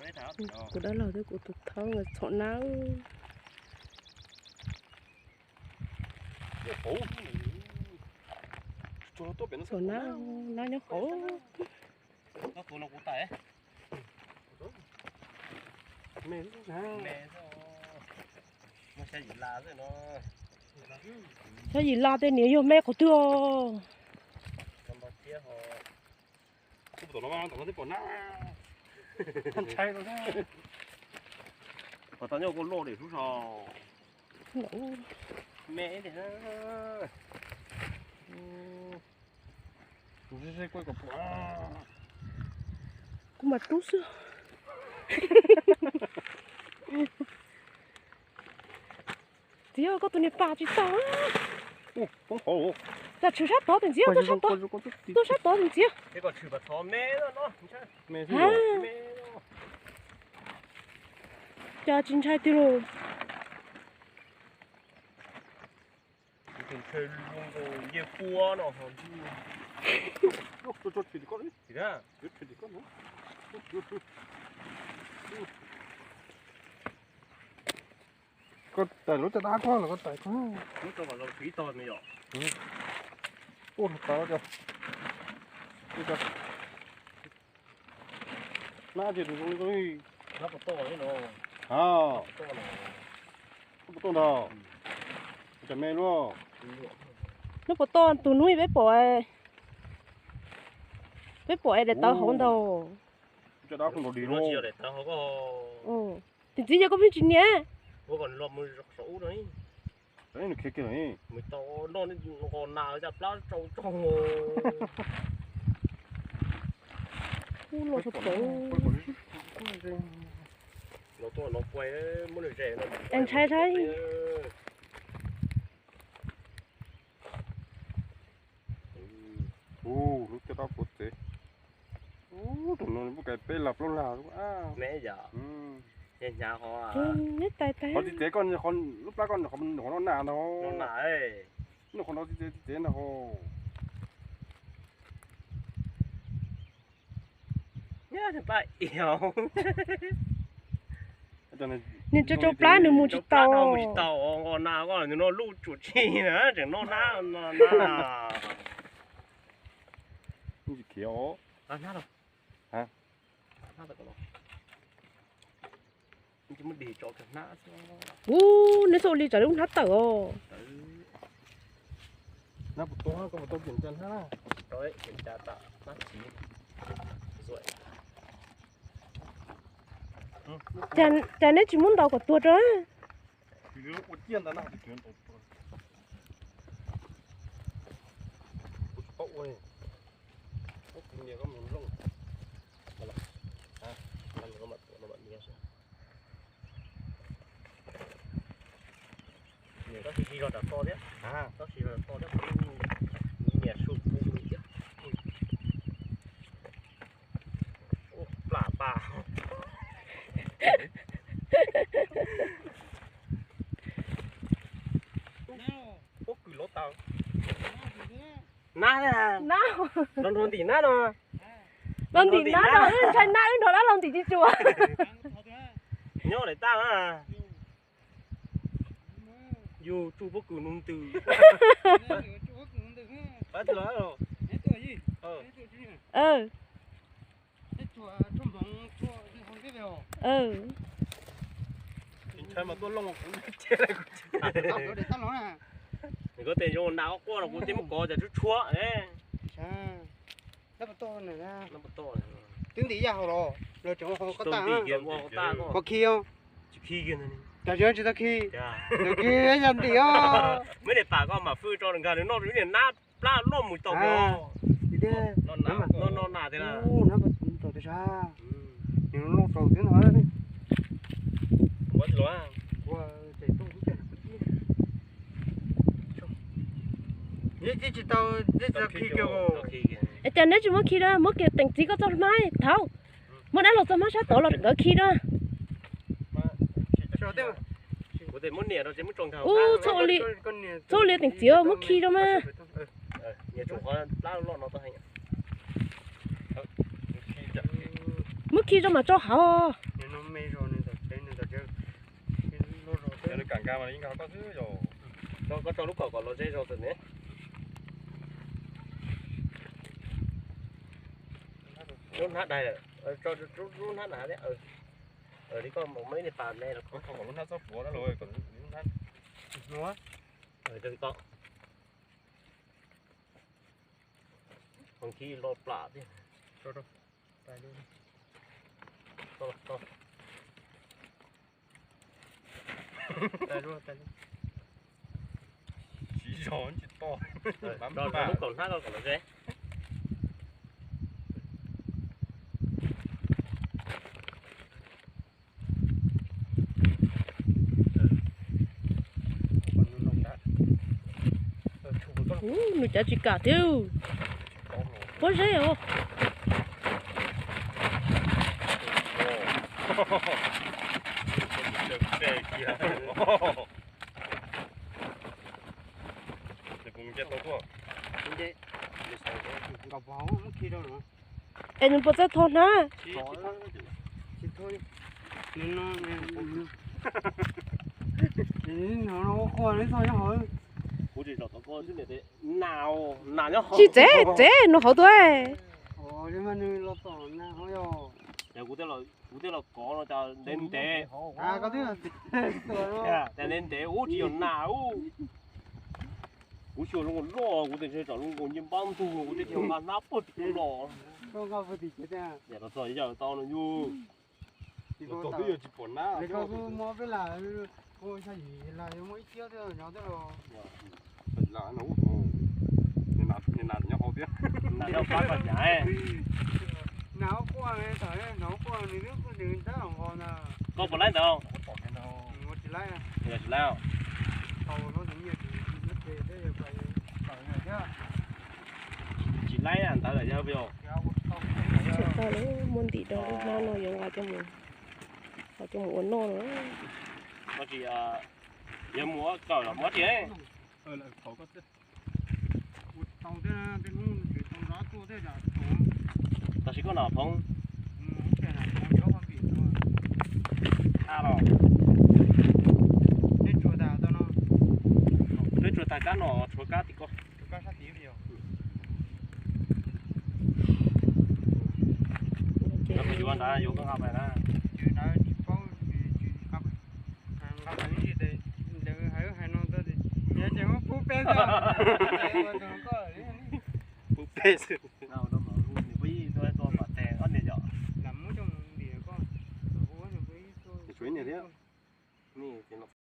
Kuv dab laug thiab kuv tus thawj txhom nab. Txhom nab, nab nyob hauv. Xyov yim la tej niag yog me qhov twg os. Qhov tau nyob kuj loj li sub so. Me. Kuv mam rub xwb. Txiv, koj tus niag pas tsis tau. Cas tshwm sab tod tes ntxiv, tuaj sab tod, tuaj sab tod tes ntxiv. Cas tsis ntshai tiag lauj. Koj tais lub caj dab koj los koj tais koj. Ua tau, ua tau. Nab ces tus zoo li, nab puas toj li no? Nab puas toj ntag? Cas me luaj. Nab puas toj tus hnub peb pom, peb pom es daim tawv hauv ntag. Caj dab koj nkaus dig luaj. Tus txiv yog koj pheej tsis nias. Nws khiav kiag lawm. Nqos nas caj plab tsau tsau. Ub, los sab tod. Los tuaj no pua, muab nws ze no. Es ntshai ntshai. Ub, lub caj dab puav tsev. Ub, tus no nws muaj kais peb lag plaub lag. Me yom. Hnyav ho. Qhov txiv tsev koj, lub plab koj qhov no na no. Nws qhov no txiv tsev, txiv tsev ntag hos. Nyob plab ios. Nws tsau tsau plab nws mus tsis tau. Mus tsis tau, nqos nas koj nws no luj tsuam tsi na, tseem noj nab no na. Ub, neb xauj li tsam lub hnab tawm os. Cas neb tsis muab ntaus kom tuag rau. Tab sis tsis zog rau to thiab, tab sis zog rau to thiab, niam su pub li thiab. Ua plam pas. Pob kws lov tas. Nab, los nrog ntim nab no. Los ntim nab no, wb ntshai nab wb nrog dab laug ntim tsis tsuas. Nyob daim tab na. Yus tsuj pob kws nug ntws. Nws koj tes zoo nas quaj los kuv twb muab kov cas tshuab tshuab. Twb ntim yaj hauv los, los tseem ua qhov qab tag, ua khi os. Cas tsis tau khi, khi yaj ntim os. Meb niam pam koj mam fwj tso nkag nws noj ib niag nab plab loj mus tau. Nab tau tiag sab, nws loj tau thiab no. Tsis tau, tsis tau khi kiag. Es cas neb tsis muab khi na, muab kiag teem txiv koj txoj hmab thaum, muab dab laug txoj hmab sab tod los nkawd khi na. Ub, txhob ua li teem txiv, muab khi rau mas. Muab khi rau mas tso hauv. Koj tso lub kaum kom los ze zog ntawm ne. Lub hnab daig, lub hnab daig thiab. Li koj muab ib niag pas me los. Lub hnab txhob puav na los, kom lub hnab. Nkhib lo plam thiab. Siv zog tsis toj. Lub kaum hnab ko kom los ze. Nws cav tsis kam thiab. Pob zeb os. Es nws puas txawj tho hnab? Tsis txev, txev nws hauv tuaj. Kuv thiaj los kov no cas ntev ntev, cas ntev ntev ub tsis yog nas ub. Kuv xyuas zoo nkaus loj, kuv tias ntshe tsam zoo nkaus nce npab ntug, kuv thiaj nqa hnab puag tim los. Los txog yav tau no yus. Los txog twb yuav tsis pom nab. Nas nyob hauv thiab. Nas nyob pab toj nyav. Koj puas laib ntawd? Yog tsis laib. Tsis laib ntawd yog. Tau muaj ntim rau lub hnab no yuav nqa coj mus, nqa coj mus ua noj lawm. Yog mus kawm los muab tsis. Tam sim koj nov phoov. A los, peb tsuag tag kab no, tshuav kab tim ko. Yuav nqa ntawd, yuav nqa pais na. Pub peb xwb. Tshuav ib niag thiab.